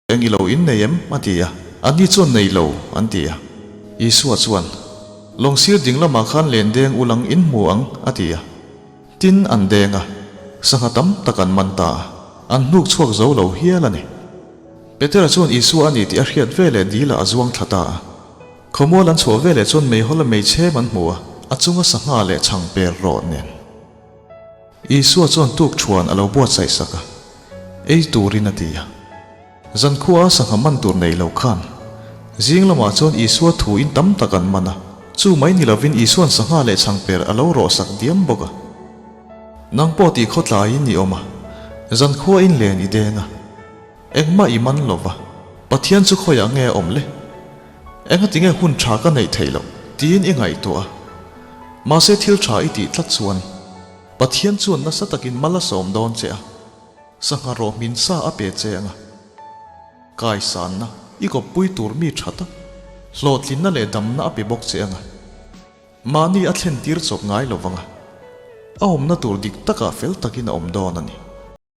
Eng i lo in nei em? a ti a. Anni chuan nei lo, an ti a. Isua chuan, Lawng sir ding lamah khan len deng ulang in hmu ang, a ti a. Tin, an deng a, sangha tam tak an man ta a, an hnuk chhuak zo lo hial a ni. Petera chuan Isua a ni tih a hriat veleh dilah a zuang thla ta a. Khawmual an chhuah veleh chuan meihawla meichhem an hmu a, a chunga sangha leh chhang per rawh nen. Isua chuan tuk thuan a lo buatsaih sak a, ei turin a ti a. Zankhua sangha man tur nei lo khan zing lamah chuan Isua thu in tam tak an man a, chu mai ni lovin Isua'n sangha leh chhangper a lo rawh sak diam bawk a. Nang pawh tih khawtlaiin i awm a, zankhua in len i deng a, engmah i man lo va, Pathian chu khawiah nge a awm le? Engatinge hun tha ka neih theih loh tiin i ngaihtuah a, mahse thil tha i tih tlat chuan Pathian chuan nasa takin mal a sawm dawn che a, sangha rawh hmin sa a pe che ang a. Kaisanna i kawppui tur mi tha tak, hlawhtlinna leh damna a pe bawk che ang a. Mahni a thlen tir chawp ngai lo vang a, a awmna tur dik takah fel takin a awm dawn a ni.